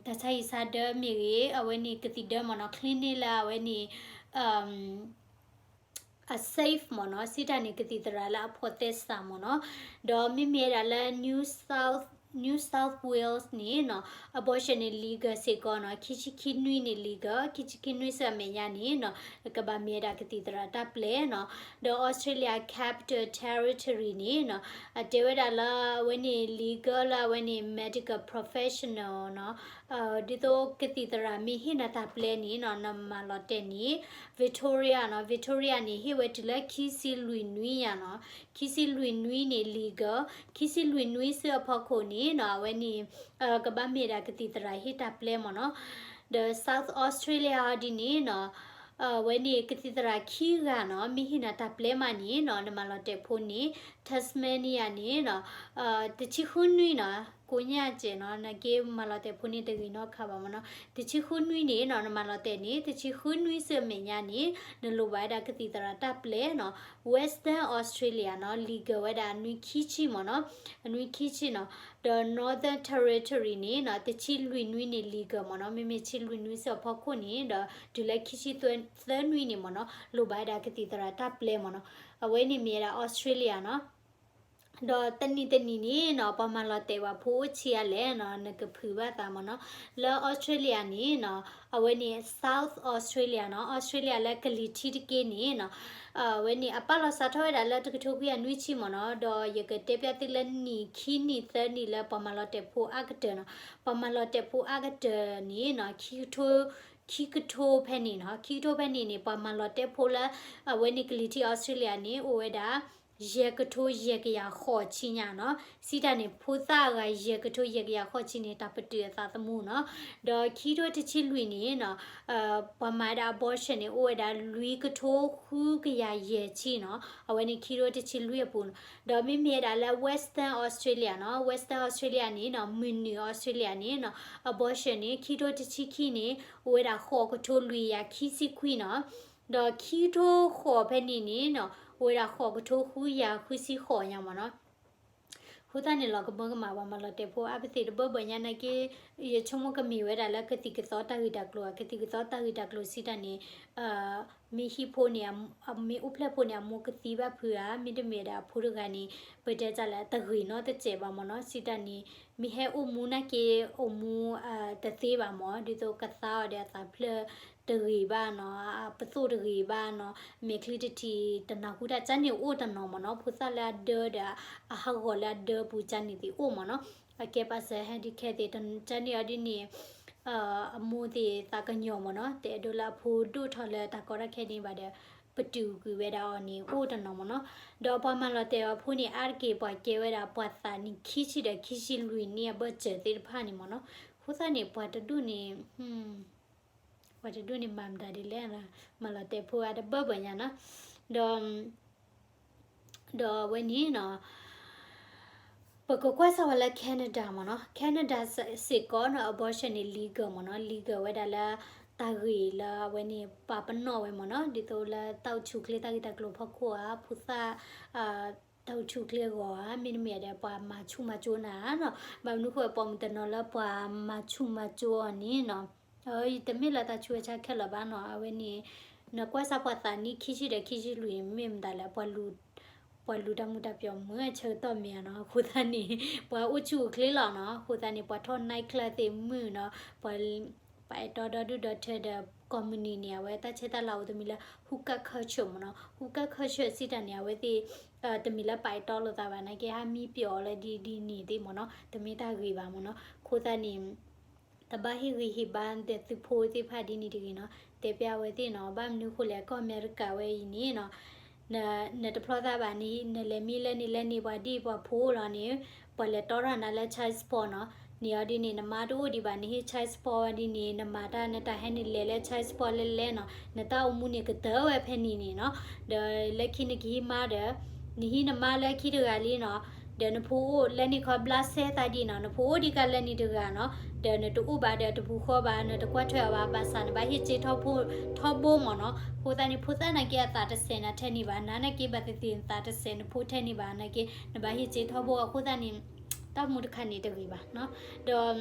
တၢ်ဆါဟံၣ်ဆါဒၢမ့ၢ်ဂ့ၤ အဝဲန့ၣ်ကသံၣ်ဒၢမ့ၢ်နီၤ clinic လၢအဝဲန့ၣ် အ safe မ့ၢ်နီၤ စံးတၢ်န့ၣ် ကသံၣ်သရၣ်လၢအဖိးသဲစးမ့ၢ်နီၤ ဒီးမ့မ့ၢ်ဝဲဒၣ်လၢ New South New South Wales န့ၣ်နီၤ abortion န့ၣ် legal စ့ၢ်ကီးနီၤ ခံဆံခံနွံန့ၣ် legal ခံဆံခံနွံဆူအမဲာ်ညါန့ၣ်နီၤ ကဘၣ်မ့ၢ်ဝဲဒၣ်ကသံၣ်သရၣ်တၢ်ပျဲနီၤ ဒီး Australia Capital Territory န့ၣ်နီၤ အတဲဝဲဒၣ်လၢအဝဲန့ၣ် legal လၢအဝဲန့ၣ် medical professional နီၤ ဒ်သိးကသံၣ်သရၣ်မ့ၢ်ဟ့ၣ်နၤတၢ်ပျဲန့ၣ်နီၤ နမၤလီၤတဲာ်န့ၣ် Victoria နီၤ Victoria န့ၣ် ဟ့ၣ်ဝဲတုၤလၢခံဆံလွံၢ်နွံယၤနီၤ ခံဆံလွံၢ်နွံန့ၣ် legal ခံဆံလွံၢ်နွံဆူအဖီခိၣ်န့ၣ်နီၤ အဝဲန့ၣ် ကဘၣ်မ့ၢ်ဒၣ်ကသံၣ်သရၣ်ဟ့ၣ်တၢ်ပျဲမ့ၢ်နီၤ ဒီး South Australia ဒ်န့ၣ်နီၤ အဝဲန့ၣ်ကသံၣ်သရၣ်ခံဂၤနီၤ မ့ၢ်ဟ့ၣ်နၤတၢ်ပျဲမးန့ၣ်နီၤ နမၤလီၤတဲာ်ဖိန့ၣ် Tasmania န့ၣ်နီၤ တဆံဃုနွံနီၤ ကိးညါစဲးနီၤ နက့မၤလီၤတဲာ်ဖိန့ၣ်တဂ့ၤနီတခါဘၣ်မ့ၢ်နီၤ တဆံဃုနွံန့ၣ်နီၤ နမၤလီၤတဲာ်န့ၣ် တဆံဃုနွံဆူအမဲာ်ညါန့ၣ် နလိၣ်ဘၣ်ဝဲဒၣ်ကသံၣ်သရၣ်တၢ်ပျဲနီၤ Western Australia နီၤ legal ဝဲဒၣ်အနွံခံဆံမ့ၢ်နီၤ အနွံခံဆံနီၤ ဒီး Northern Territory န့ၣ်နီၤ တဆံလွံၢ်နွံန့ၣ် legal မ့ၢ်နီၤ မ့မ့ၢ်ဆံလွံၢ်နွံဆူအဖီခိၣ်န့ၣ် ဒီးတုၤလၢခံဆံသၢနွံန့ၣ်မ့ၢ်နီၤ လိၣ်ဘၣ်ဝဲဒၣ်ကသံၣ်သရၣ်တၢ်ပျဲမ့ၢ်နီၤ အဝဲန့ၣ်မ့ၢ်ဝဲဒၣ် Australia နီၤ ဒီးတနံၤတနံၤန့ၣ်နီၤ ပှၤမၤလီၤတဲာ်ဝဲဖိအိၣ်ဆံးအါလဲၣ်နီၤ နကဖုးဘၣ်သးမ့ၢ်နီၤ. လၢ Australia န့ၣ်နီၤ အဝဲန့ၣ် South Australia နီၤ Australia လၢကလံၤထံးတက့ၢ်န့ၣ်နီၤ အဝဲန့ၣ် အပာ်လီၤစးထီၣ်ဝဲဒၣ်လၢတကထိခွံကယၤနွံဆံမ့ၢ်နီၤ. ဒီးယကတဲပျးသုလၢနံၣ်ခံနံၣ်သၢနံၣ်လၢပှၤမၤလီၤတဲာ်ဖိအါကတၢၢ်နီၤ ပှၤမၤလီၤတဲာ်ဖိအါကတၢၢ်န့ၣ်နီၤ ခံကထိ ခံကထိဖဲန့ၣ်နီၤ ခံကထိဖဲန့ၣ်န့ၣ် ပှၤမၤလီၤတဲာ်ဖိလၢ အဝဲန့ၣ်ကလံၤထံး Australia န့ၣ် အိၣ်ဝဲဒၣ် ယဲၢ်ကထိယဲၢ်ကယၤဃိးဆံညါနီၤ. စံးတၢ်န့ၣ် ဖိသၣ်အဂၤယဲၢ်ကထိယဲၢ်ကယၤဃိးဆံန့ၣ် တၢ်ပတုာ်အသးသမူနီၤ. ဒီးခံကထိတဆံလွံၢ်န့ၣ်နီၤ ပှၤမၤဝဲဒၣ် abortion န့ၣ် အိၣ်ဝဲဒၣ်လွံၢ်ကထိဃုကယၤယဲၢ်ဆံနီၤ အဝဲန့ၣ်ခံကထိတဆံလွံၢ်အပူၤနီၤ. ဒီးမ့မ့ၢ်ဝဲဒၣ်လၢ Western Australia နီၤ Western Australia န့ၣ်နီၤ မုၢ်နုာ် Australia န့ၣ်နီၤ abortion န့ၣ် ခံကထိတဆံခံန့ၣ် အိၣ်ဝဲဒၣ်ဃိးကထိလွံၢ်ကယၤခံဆံခွံနီၤ. ဒီးခံကထိဃိးဖဲန့ၣ်န့ၣ်နီၤ အိၣ်ဝဲဒၣ်ဃိးကထိဃုကယၤဃုဆံဃိးညါမ့ၢ်နီၤ. အဃိသတးန့ၣ် လီၤကမၢကမၣ် ပှၤမၤလီၤတဲာ်ဖိအါပသ့ၣ်တဘၢဘၢညါနာ်က့ ယဆိကမိၣ်ကမ့ၢ်ဝဲဒၣ်လၢကသံၣ်ကသီတၢ်ဂ့ၢ်တၢ်ကျိၤဧါ ကသံၣ်ကသီတၢ်ဂ့ၢ်တၢ်ကျိၤစံးတၢ်န့ၣ် မ့ၢ်ဟံၣ်ဖိန့ၣ် မ့ၢ်အိၣ်ဖျဲၣ်ဖိန့ၣ် အမိၢ်ကသံဘၣ်ဖုးဧါ မ့တမ့ၢ်ဒီးအဖိတဂၤန့ၣ် ပတဲတၢ်လၢတဂ့ၤနီတစဲးဘၣ်မ့ၢ်နီၤ စံးတၢ်န့ၣ် မ့ၢ်ဟဲအိၣ်မူနာ်က့ အိၣ်မူ တသ့ဘၣ်မ့ၢ် ဒ်သိးကသါအီၤဒီးအသးဖျၢၣ်တဂ့ၤဘၣ်နီၤ အပသိၣ်တဂ့ၤဘၣ်နီၤ မဲာ်ချံတထံၣ်တနၢ်ဟူတၢ် ကန့ၣ်အိၣ်တနီၤမ့ၢ်နီၤ ဖိသၣ်လၢအဒၢဒီး အဟးဂီၤလၢအဒၢပူၤ ကန့ၣ်သ့ၣ်အိၣ်မ့ၢ်နီၤ အကဲပာ်စၢၤ handicap သ့ၣ် ကန့ၣ်အီၤဒ်န့ၣ် အမိၢ်သ့ၣ်သးကညီၤမ့ၢ်နီၤ တအဲၣ်ဒိးလၢအဖိဒိၣ်ထီၣ်လၢတၢ်ကီတၢ်ခဲန့ၣ်ဘၣ်ဒီး ပတုာ်ကွံာ်ဝဲဒၣ်အီၤန့ၣ် အိၣ်တနီၤမ့ၢ်နီၤ. ဒီးပှၤမၤလီၤတဲာ်အီၤဖိန့ၣ် အါတက့ၢ်ပှၤကဲဝဲဒၣ် ပှၤသးနံၣ်ခံဆံဒီးခံဆံလွံၢ်နံၣ်အဘၢၣ်စၢၤသ့ၣ်တဖၣ်န့ၣ်မ့ၢ်နီၤ. အဃိသတးန့ၣ် ပှၤတဒူၣ်န့ၣ် ပှၤတဒူၣ်န့ၣ်မၤမတၤဒ်လဲၣ် မၤလီၤတဲာ်ဖိအါတဘၢဘၢညါနီၤ. ဒီး ဒီးအဝဲန့ၣ်နီၤ ပကကွၢ်စၢ်ဝဲလၢ Canada မ့ၢ်နီၤ Canada စ့ၢ်ကီးနီၤ abortion န့ၣ် legal မ့ၢ်နီၤ legal ဝဲဒၣ်လၢ တၢ်ဂ့ၢ်လၢအဝဲန့ၣ် ပာ်ပနီၣ်ဝဲမ့ၢ်နီၤ ဒ်သိးလၢတၢ်အိၣ်ဆူၣ်အိၣ်ချ့တၢ်ဂ့ၢ်တၢ်ကျိၤဖီခိၣ်ဧါ ဖိသၣ် တၢ်အိၣ်ဆူၣ်အိၣ်ချ့အဂီၢ်ဧါ မ့တမ့ၢ်ဒီးပှၤမၤဆူၣ်မၤကၠိနၤနီၤ ဘၣ်မနုၤဃိ ပိာ်မုၣ်တနီၤလၢပှၤမၤဆူၣ်မၤကၠိအီၤန့ၣ်နီၤ တမ့ၢ်လၢတၢ်ဆူးဝဲဆါခဲလၢာ်ဘၣ်နီၤ အဝဲန့ၣ် နကွၢ်စၢ်ပှၤသးနံၣ်ခံဆံဒီးခံဆံလွံၢ်န့ၣ် မ့ၢ်မတၤလဲၣ် ပှၤလူၤတၢ်မုာ်တၢ်ပျီၤမုာ်အဆၢကတီၢ်မ့ၢ်ဧါနီၤ အဃိသတးန့ၣ် ပှၤအိၣ်ဆူၣ်အိၣ်ချ့လီၤနီၤ အဃိသတးန့ၣ် ပှၤထီၣ် night club သ့ၣ်မုာ်နီၤ ပှၤ ပှၤအဲၣ်တီဒီဒူၣ်ဒီထၢဒီး ကိးမုၢ်နံၤန့ၣ် အဝဲတၢ်ဆဲးတၢ်လၤအိၣ်တမံၤလၢ hookah culture မ့ၢ်နီၤ hookah culture စံးတၢ်န့ၣ် အဝဲသ့ၣ် တမ့ၢ်လၢပာ်အဲၣ်တီလိာ်သးဘၣ်နာ်က့ ဟးမံပျီၢ်အီၤလၢဒ်ဒ်န့ၣ်သ့ၣ်မ့ၢ်နီၤ တမ့ၢ်တၢ်ဂ့ၤဘၣ်မ့ၢ်နီၤ အဃိသတးန့ၣ် တဘၣ်ဟ့ၣ်ဂံၢ်ဟ့ၣ်ဘါဒီးသုဖိသ့ၣ်တဖၣ်ဒ်န့ၣ်တဂ့ၤနီၤ တဲပျးဝဲသ့ၣ်နီၤ ဘၣ်မနုၤဃိလဲၣ် ကီၢ်အမဲရကၤဝဲအံၤန့ၣ်နီၤ နတဖျီသးဘၣ်န့ၣ် နလဲၤမံလၢန့ၣ်လၢန့ၣ် ပှၤဒ်ပှၤဖိလီၤန့ၣ် ပှၤလဲၤတီထီၣ်နၤလၢ child support နီၤ န့ၣ်အီၤဒ်န့ၣ် နမါတအိၣ်ဒံးဘၣ် နဟ့ၣ် child support ဝဲဒ်န့ၣ် နမၤတၢ် နတၢ်ဟဲနုာ်လဲၤလၢ child support လဲၤလဲၤနီၤ နတၢ်အိၣ်မူန့ၣ်ကတၢၢ်ဝဲဖဲန့ၣ်န့ၣ်နီၤ ဒီးလၢခံနကဟံးမါဒီး နဟံးနမါလၢခံတဂၤလံနီၤ ဒီးနဖိအိၣ်လၢန့ၣ်ခီဘျါစဲသးဒ်နီၤ နဖိအိၣ်ဒံးကလၢန့ၣ်တဂၤနီၤ ဒီးနတအိၣ်ဘၣ်ဒီးတပူၤဃီဘၣ် နတကွၢ်ထွဲအီၤဘၣ် ဘၣ်ဆၣ်နဘၣ်ဟ့ၣ်စ့ထီဘိမ့ၢ်နီၤ အဃိသတးန့ၣ် ဖိသၣ်နာ်က့အသးတစဲးနၤထဲန့ၣ်ဘၣ် နၤနာ်က့ဘၣ်သ့ၣ်သ့ၣ်နသးတစဲး နဖိထဲန့ၣ်ဘၣ်နာ်က့ နဘၣ်ဟ့ၣ်စ့ထီဘိအဃိသတးန့ၣ် တၢ်မူတခါန့ၣ်တဂ့ၤဘၣ်နီၤ ဒီး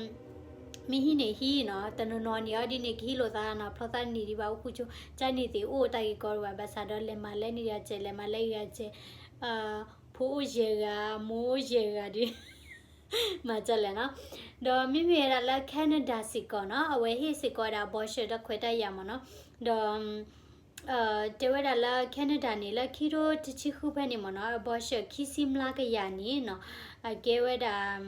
မ့ၢ်ဟံးန့ၣ်ဟံးနီၤ တနီၤနီၤန့ၣ်အီၤဒ်န့ၣ် ကဟံးလိာ်သးနီၤ ဖျီသးနံၣ်ဒံးဘၣ်အိၣ်ဃူကၠိ ကန့ၣ်သ့ၣ်အိၣ်တၢ်ဂ့ၢ်ကီတဘၣ် ဘၣ်ဆၣ်ဒီးလဲၤမၤလၢန့ၣ်ဂၤစဲး လဲၤမၤလၢဂၤစဲး ဖိအိၣ်ယဲၢ်ဂၤ မိၢ်အိၣ်ယဲၢ်ဂၤဒီး မၤစၢၤလဲၣ်နီၤ ဒီးမ့မ့ၢ်ဝဲဒၣ်လၢ Canada စ့ၢ်ကီးနီၤ အဝဲဟ့ၣ်စ့ၢ်ကီးဝဲဒၣ် abortion ဒီးခွဲးတၢ်ယာ်မ့ၢ်နီၤ ဒီး တဲဝဲဒၣ်လၢ Canada န့ၣ် လၢခံထိတဆံဃုဖဲန့ၣ်မ့ၢ်နီၤ abortion ခံဆံမျးကယၤန့ၣ်နီၤ အကဲဝဲဒၣ်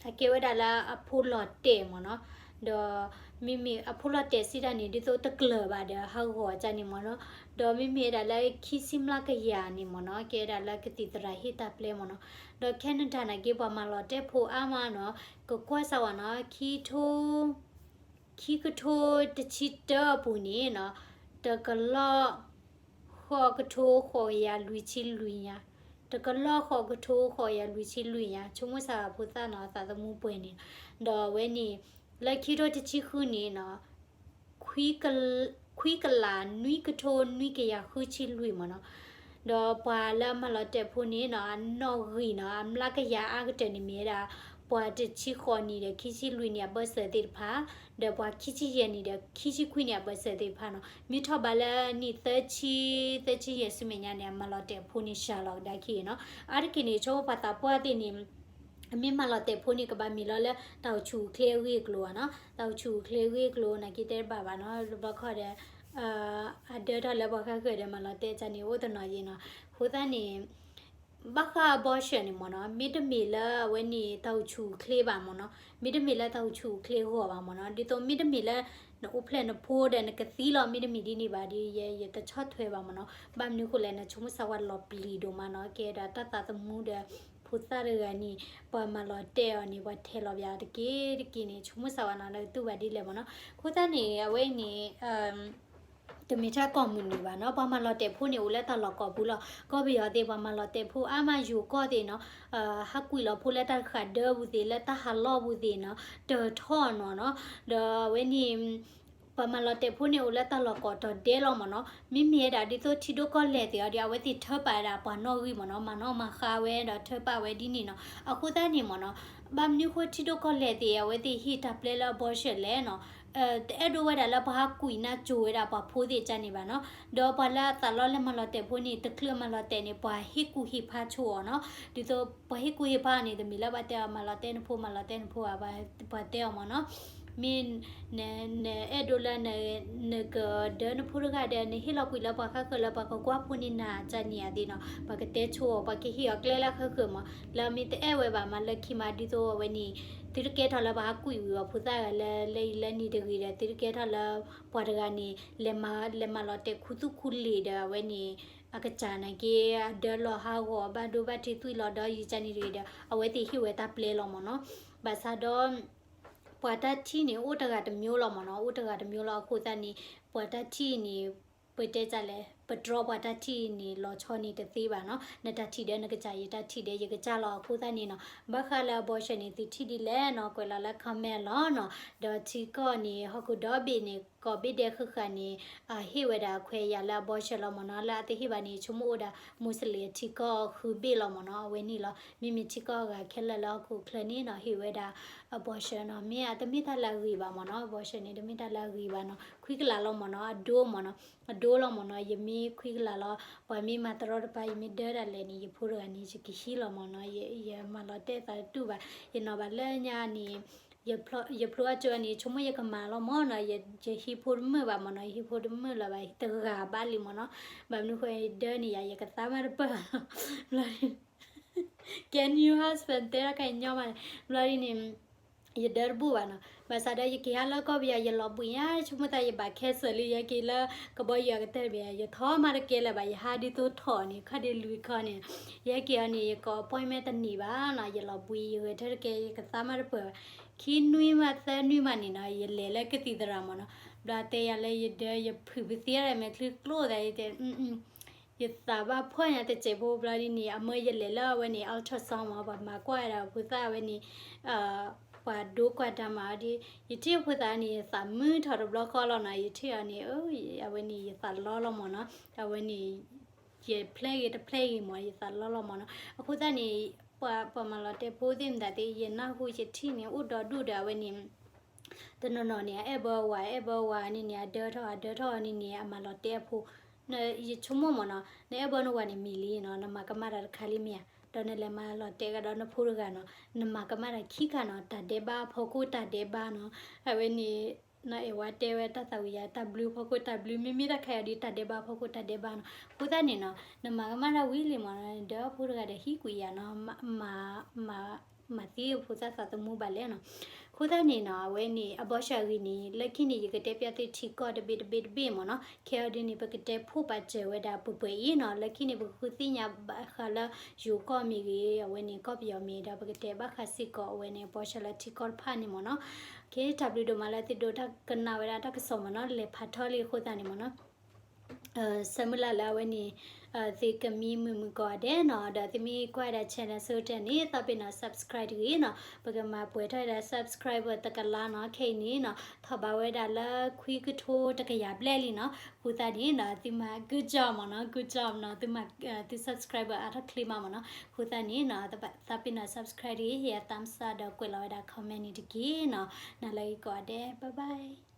အကဲဝဲဒၣ်လၢအဖိလီၤတဲာ်မ့ၢ်နီၤ ဒီးမ့မ့ၢ်အဖိလီၤတဲာ်စံးတၢ်န့ၣ် ဒ်သိးတကျၢၤဘၣ်ဒီးဟးဂီၤတၢ်န့ၣ်မ့ၢ်နီၤ ဒီးမ့မ့ၢ်ဝဲဒၣ်လၢခံဆံမျးကယၤန့ၣ်မ့ၢ်နီၤ ကဲဝဲဒၣ်လၢကသံၣ်သရၣ်ဟ့ၣ်တၢ်ပျဲမ့ၢ်နီၤ ဒီး Canada နာ်က့ ပှၤမၤလီၤတဲာ်ဖိအါမးနီၤ ကကွၢ်စၢ်ဝဲနီၤ ခံထိ ခံကထိတဆံတၢအပူၤန့ၣ်နီၤ တကလီၢ် ဃိးကထိဃိးကယၤလွံၢ်ဆံလွံၢ်ညါ တကလီၢ်ဃိးကထိဃိးကယၤလွံၢ်ဆံလွံၢ်ညါ ဆိကမိၣ်စၢ်ဖိသၣ်နီၤ သးသမူပှဲၤန့ၣ် ဒီးအဝဲန့ၣ် လၢခံထိတဆံဃုန့ၣ်နီၤ ခွံကလးနွံကထိနွံကယၤဃုဆံလွံၢ်မ့ၢ်နီၤ ဒီးပှၤလၢအမၤလီၤတဲာ်ဖိန့ၣ်နီၤ အနီၣ်ဂံၢ်နီၤ အမျးကယၤအါကတၢၢ်န့ၣ်မ့ၢ်ဝဲဒၣ် ပှၤတဆံဃိးနံၣ်ဒီးခံဆံလွံၢ်နံၣ်အဘၢၣ်စၢၤသ့ၣ်တဖၣ်, ဒီးပှၤခံဆံယဲၢ်နံၣ်ဒီးခံဆံခွံနံၣ်အဘၢၣ်စၢၤသ့ၣ်တဖၣ်နီၤ. မ့ၢ်ထီၣ်ဘးလၢနံၣ်သၢဆံ, သၢဆံယဲၢ်ဆူမဲာ်ညါန့ၣ် အမၤလီၤတဲာ်ဖိန့ၣ်စှၤလီၤကဒါခံနီၤ. အါတက့ၢ်န့ၣ် ဆိပှၤသးပှၢ်သ့ၣ်န့ၣ် အမ့ၢ်မၤလီၤတဲာ်ဖိန့ၣ် ကဘၣ်မ့ၢ်လီၤလၢတၢ်အိၣ်ဆူၣ်အိၣ်ချ့အဂ့ၢ်အကျိၤဘၣ်နီၤ. တၢ်အိၣ်ဆူၣ်အိၣ်ချ့အဂ့ၢ်အကျိၤ နာ်က့တဲတဘၣ်ဘၣ်နီၤ. တဘျီခီဒီး အဒၢထီၣ်လၢပှၤဃၣ်ဃၢၤဒီး မၤလီၤတဲာ်တၢ်န့ၣ်အိၣ်တနီၤယံၤနီၤ. အဃိသတးန့ၣ် ဘၣ်ဃးအဘီၣ်စၢၤန့ၣ်မ့ၢ်နီၤ မ့တမ့ၢ်လၢအဝဲန့ၣ်တၢ်အိၣ်ဆူၣ်အိၣ်ချ့ဘၣ်မ့ၢ်နီၤ. မ့တမ့ၢ်လၢတၢ်အိၣ်ဆူၣ်အိၣ်ချ့အဂီၢ်ဘၣ်မ့ၢ်နီၤ. ဒ်သိးမ့တမ့ၢ်လၢ နအိၣ်ဖျဲၣ်နဖိဒီးနကသံလီၤ မ့တမ့ၢ်ဒ်န့ၣ်ဘၣ်ဒီး ယဲယတဆီၣ်ထွဲဘၣ်မ့ၢ်နီၤ. ဘၣ်မနုၤဃိလဲၣ် နဆိကမိၣ်စၢ်ဝဲလီၤပျံၤဒိၣ်မးနီၤ. ကဲဒီးတၢ်သးသမူဒီး ဖိသၣ်တဂၤန့ၣ် ပှၤမၤလီၤတဲာ်အီၤန့ၣ် ပှၤထဲးလီၤပၠးတက့ၢ်တက့ၢ်န့ၣ် ဆိကမိၣ်စၢ်ဝဲနီၤ နကတူၢ်ဘၣ်ဒ်လဲၣ်မ့ၢ်နီၤ. အဃိသတးန့ၣ် အဝဲအံၤန့ၣ် တမ့ၢ်ထဲကိးမုၢ်နံၤဘၣ်နီၤ. ပှၤမၤလီၤတဲာ်ဖိန့ၣ်အိၣ်လၢတၢ်လီၢ်ကိးပူၤလီၤ. ကီၢ်ပယီၤသ့ၣ် ပှၤမၤလီၤတဲာ်ဖိအါမး ယိၤကီၢ်သ့ၣ်နီၤ ဟးကွံာ်လီၤဖိလၢတၢ်ဃးဒၢပူၤသ့ၣ် လၢတၢ်ဟးလီၢ်ပူၤသ့ၣ်နီၤ တထီၣ်နီၤနီၤ. ဒီးအဝဲန့ၣ် ပှၤမၤလီၤတဲာ်ဖိန့ၣ်အိၣ်လၢတၢ်လီၢ်ကိးတီၤဒဲးလီၤမ့ၢ်နီၤ. မ့မ့ၢ်ဝဲဒၣ်ဒ်သိးထံဒိၣ်ကီၢ်လဲၢ်သ့ၣ်အီၤဒီး အဝဲသ့ၣ်ထၢပာ်ဝဲဒၣ်ပှၤနီၣ်ဂံၢ်မ့ၢ်နီၤ မၤနီၣ်မၤဃါဝဲဒီးထၢပာ်ဝဲဒ်န့ၣ်နီၤ. အဃိသတးန့ၣ်မ့ၢ်နီၤ ဘၣ်မနုၤဃိထံဒိၣ်ကီၢ်လဲၢ်သ့ၣ် အဝဲသ့ၣ်ဟ့ၣ်တၢ်ပျဲလၢအဘီၣ်စၢၤလဲၣ်နီၤ. တအဲၣ်ဒိးဝဲဒၣ်လၢပှၤဟးကွံာ်နၢ်ကၠိၤဝဲဒၣ်ပှၤဖိသ့ၣ်ကန့ၣ်ဘၣ်နီၤ. ဒီးပှၤလၢအသးလီလၢမၤလီၤတဲာ်ဖိန့ၣ် တချုးမၤလီၤတဲာ်န့ၣ် ပှၤဟ့ၣ်ကူၣ်ဟ့ၣ်ဖးဆိအီၤနီၤ. ဒ်သိးပှၤဟ့ၣ်ကူၣ်ဟ့ၣ်ဖးအီၤန့ၣ် တမ့ၢ်လၢပှၤတဲအီၤမၤလီၤတဲာ်နဖိ မၤလီၤတဲာ်နဖိဘၣ် ပှၤတဲအီၤမ့ၢ်နီၤ. မ့ၢ် နအဲၣ်ဒိးလၢ နကဒၢနဖိတဂၤဒီး နဟ့ၣ်လီၤကွံာ်လၢပှၤဃၣ်ဃၢၤလၢပှၤကကွၢ်ဖိန့ၣ်နၤကန့ၣ်အသ့ၣ်နီၤ. ပှၤကတဲဆိအီၤ ပှၤကဟ့ၣ်အီၤကျဲလၢဃၣ်ဃၢၤမ့ၢ် လၢမ့ၢ်တအဲၣ်ဝဲဘၣ်မးလၢခံမး ဒ်သိးအဝဲန့ၣ် သုတကဲထီၣ်လၢပှၤဟးကွံာ်ဝံၤအီၤဖိသၣ်ဂၤလၢ လၢအံၤလၢနံၤတဂ့ၤဒီး သုတကဲထီၣ်လၢ ပှၤတဂၤန့ၣ် လဲၤမၤလီၤတဲာ်ခူသူၣ်ခူလ့ၤဒီးအဝဲန့ၣ် အကစၢ်နာ်က့ အဒၢလီၤဟးဂီၤ ဘၣ်ဒိဘၣ်ထံးသွံၣ်လီၤဒီးယကန့ၣ်တဂ့ၤဒီး အဝဲသ့ၣ်ဟ့ၣ်ဝဲတၢ်ပျဲလီၤမ့ၢ်နီၤ. ဘၣ်ဆၣ်ဒီး ပှၤတၢ်ထံၣ်န့ၣ် အိၣ်တဂၤတမျိုးလီၤမ့ၢ်နီၤ, အိၣ်တဂၤတမျိုးလီၤ. အဃိသတးန့ၣ် ပှၤတၢ်ထံၣ်န့ၣ် ပတဲဒ်လဲၣ်, ပတြီပှၤတၢ်ထံၣ်န့ၣ် လီၤဆီန့ၣ်တသ့ဘၣ်နီၤ. နတၢ်ထံၣ်ဒီးနကစၢ်, ယတၢ်ထံၣ်ဒီးယကစၢ်လီၤ. အဃိသတးန့ၣ်နီၤ, ဘၣ်ဃးလၢ abortion န့ၣ် သုထံၣ်ဒ်လဲၣ်နီၤ, ကွဲးလီၤလၢ comment လီၤနီၤ. ဒီးထံကီၢ်န့ၣ် ဟီၣ်ခိၣ်ဒီဘ့ၣ်န့ၣ် ကိးဘ့ၣ်ဒဲးဃၣ်ဃၣ်န့ၣ် ဟ့ၣ်ဝဲဒၣ်ခွဲးယာ်လၢ abortion လီၤမ့ၢ်နီၤ. လၢအတဟ့ၣ်ဘၣ်န့ၣ် ဆိကမိၣ်အိၣ်ဒၣ် Muslim ထံကီၢ်ဃုဘ့ၣ်လီၤမ့ၢ်နီၤ. အဝဲန့ၣ်လီၤ. မ့မ့ၢ်ထံကီၢ်အဂၤခဲလၢာ်လၢဟီၣ်ခိၣ်ချၢန့ၣ်နီၤ ဟ့ၣ်ဝဲဒၣ် abortion နီၤ. မ့ၢ်အတမ့ၢ်တၢ်လၢအဂ့ၤဘၣ်မ့ၢ်နီၤ. abortion န့ၣ် တမ့ၢ်တၢ်လၢအဂ့ၤဘၣ်နီၤ. ခွံကလးလီၤမ့ၢ်နီၤ, အဒိမ့ၢ်နီၤ, အဒိလီၤမ့ၢ်နီၤ. ယမ့ၢ်ခွံကလးလီၤ, ပှၤမ့ၢ်မၤတရီတပါ ယမ့ၢ်ဒၢဒၣ်လဲာ်န့ၣ် ယဖိတဂၤန့ၣ် ယကဟံးလီၤမ့ၢ်နီၤ. ယမၤလီၤတဲာ်သးတတူၢ်ဘၣ်. ယနီၢ်ဘၣ်လၢညါန့ၣ် ယဖျိအကၠိန့ၣ် ဆိကမိၣ်ယကမၤလီၤမ့ၢ်နီၤ. ယဟံးဖိတမုာ်ဘၣ်မ့ၢ်နီၤ, ယဟံးဖိတမုာ်လၢၤဘၣ်, တဂၤဘၣ်လံမ့ၢ်နီၤ. ဘၣ်မနုၤဃိဒၢန့ၣ်ယၤ ယကသါမးတပၢၢ်ဘၣ်နီၤ. ဘျီ get new husband တဲဒၣ်ခဲအံၤညီမးန့ၣ်, ဘျီဒ်န့ၣ် ယဒၢတဘူၣ်ဘၣ်နီၤ. ဘၣ်ဆၣ်ဒီးယက့ၤဟးလၢကီၢ်ပယီၤ ယလီၤဘှံးညါ ဆိကမိၣ်သးယဘၣ် cancer လံ. ယဟဲက့ၤလၢကဘီယူၤအကတၢၢ်တဘ့ၣ် ယထီၣ်မးတကဲလၢၤဘၣ်, ယဟးဒ်သိးထီၣ်န့ၣ် ခီၣ်ဒ်လွံၢ်ခီန့ၣ်, ယဟဲက့ၤအီၤန့ၣ် ယကိး appointment တန့ၢ်ဘၣ်နီၤ. ယလီၤဘှံး ယဂဲၤထၢၣ်တကဲ ယကသါမးတပၢၢ်ဘၣ်. ခံနွံမးသၢနွံမးန့ၣ်နီၤ ယလဲၤလၢကသံၣ်သရၣ်မ့ၢ်နီၤ. ဘျီတဲယၤလၢယဒၢ ယဖုၣ်ပသံဒၣ်မဲာ်ချံကျိသး ယတဲ ယသးဘၣ်ဖှီၣ်ညါတစဲးဖိ. ဘျီဒ်န့ၣ် အမၢယလဲၤလၢအဝဲန့ၣ် ultrasound မ့ၢ် ပှၤမၤကွၢ်ဝဲဒၣ်ဖိသၣ်ဝဲန့ၣ် ပှၤဒိကွၢ်တၢ်မၤအီၤဒီး ယထံၣ်ဖိသၣ်န့ၣ် ယသးမုာ်ထီၣ်တဘျီဃီလီၤနီၤ. ယထံၣ်အီၤန့ၣ် အဝဲန့ၣ် ယသးလီလီၤမ့ၢ်နီၤ. အဝဲန့ၣ် ယဖျဲၣ်ဂ့ၤတဖျဲၣ်ဂ့ၤမ့ၢ် ယသးလီလီၤမ့ၢ်နီၤ. အဃိသတးန့ၣ် ပှၤ ပှၤမၤလီၤတဲာ်ဖိသ့ၣ်မတၤသ့ၣ် ယနၢ်ဟူယထံၣ်န့ၣ် အိၣ်ဒီဒူၣ်ဒီးအဝဲန့ၣ် တနီၤနီၤန့ၣ် အအဲၣ်ဘၢဝၤ အဲၣ်ဘၢဝၤန့ၣ်န့ၣ် အဒၢထီၣ် အဒၢထီၣ်န့ၣ်န့ၣ် အမၤလီၤတဲာ်အဖိ ယဆိကမိၣ်မ့ၢ်နီၤ နအဲၣ်ဘၢနဝၤန့ၣ်မံၤလံနီၤ, နမၤကမၣ်တၢ်တခါလံမ့ၢ်ဧါ. ဒီးနလဲၤမၤလီၤတဲာ်ကဒီးနဖိတဂၤနီၤ, နမၤကမၣ်တၢ်ခံခါနီၤ, တၢ်ဒဲးဘး ဖီခိၣ်တၢ်ဒဲးဘးနီၤ. အဝဲန့ၣ် နအဲၣ်ဝဲတဲဝဲတၢ်သးဝံၣ်ယၤ တၢ်ဘျုးဖီခိၣ်တၢ်ဘျုး မ့မ့ၢ်တၢ်ခါအံၤဒီး တၢ်ဒဲးဘးဖီခိၣ်တၢ်ဒဲးဘးနီၤ. အဃိသတးန့ၣ်နီၤ နမၤကမၣ်တၢ်ဝံၤလံမ့ၢ်နီၤ, ဒီးအဖိတဂၤဒီးဟံးကွံာ်ယၤနီၤ, မၤ မၤသံဖိသၣ်သးသမူဘၣ်လဲၣ်နီၤ. အဃိသတးန့ၣ်နီၤ အဝဲန့ၣ် abortion အဂ့ၢ်န့ၣ် လၢခံန့ၣ် ယကတဲပျၢ်သုထံကီၢ်တဘ့ၣ်တဘ့ၣ်တဘ့ၣ်မ့ၢ်နီၤ. ခဲအံၤဒ်န့ၣ် ပကတဲဖှိၣ်ပာ်စၢၤဝဲဒၣ်ပှဲၤပှဲၤအံၤနီၤ. လၢခံန့ၣ် ပကဃုသ့ၣ်ညါဘၣ်ဃးလၢယိၤကီၢ်မ့ၢ်ဂ့ၤ အဝဲန့ၣ် ကီၢ်ပယီၤမ့ၢ်ဒီး ပကတဲဘၣ်ဃးစ့ၢ်ကီးအဝဲန့ၣ် abortion လၢထံကီၢ်တဖၣ်န့ၣ်မ့ၢ်နီၤ. ကဲ တၢ်ဘျုးဒိၣ်မးလၢသုဒိးတၢ်ကနၣ်ဝဲဒၣ် တၢ်ကစီၣ်မ့ၢ်နီၤ, လဲၤဖးထီလံအဃိသတးန့ၣ်မ့ၢ်နီၤ. ဆၢမုၢ်လၢ်လၢအဝဲန့ၣ် သုကမံမုာ်မုာ်ကိးဂၤဒဲးနီၤ, ဒီးသုမ့ၢ်ကွၢ်ဝဲဒၣ် channel ဆိတၢ်န့ၣ် သးပ့ၤနီၣ် subscribe တဂ့ၤနီၤ, ပကမၤပှဲၤထီၣ်ဝဲဒၣ် subscriber တကလးနီၤ, ခဲအံၤန့ၣ်နီၤ ထီၣ်ဘးဝဲဒၣ်လၢခွံကထိတကယၤဘျဲၣ်လံနီၤ, အဃိသတးန့ၣ်နီၤ သုမၤ good job မ့ၢ်နီၤ, good job နီၤ, သုမၤ သု subscriber အါထီၣ်ချ့မးမ့ၢ်နီၤ, အဃိသတးန့ၣ်နီၤ သးပ့ၤနီၣ် subscribe တဂ့ၤ, ဟ့ၣ်အ thumbs up ဒီးကွဲးလီၤဝဲဒၣ် comment န့ၣ်တက့ၢ်နီၤ, နၤလၢအဂ့ၤကိးဂၤဒဲး, bye bye.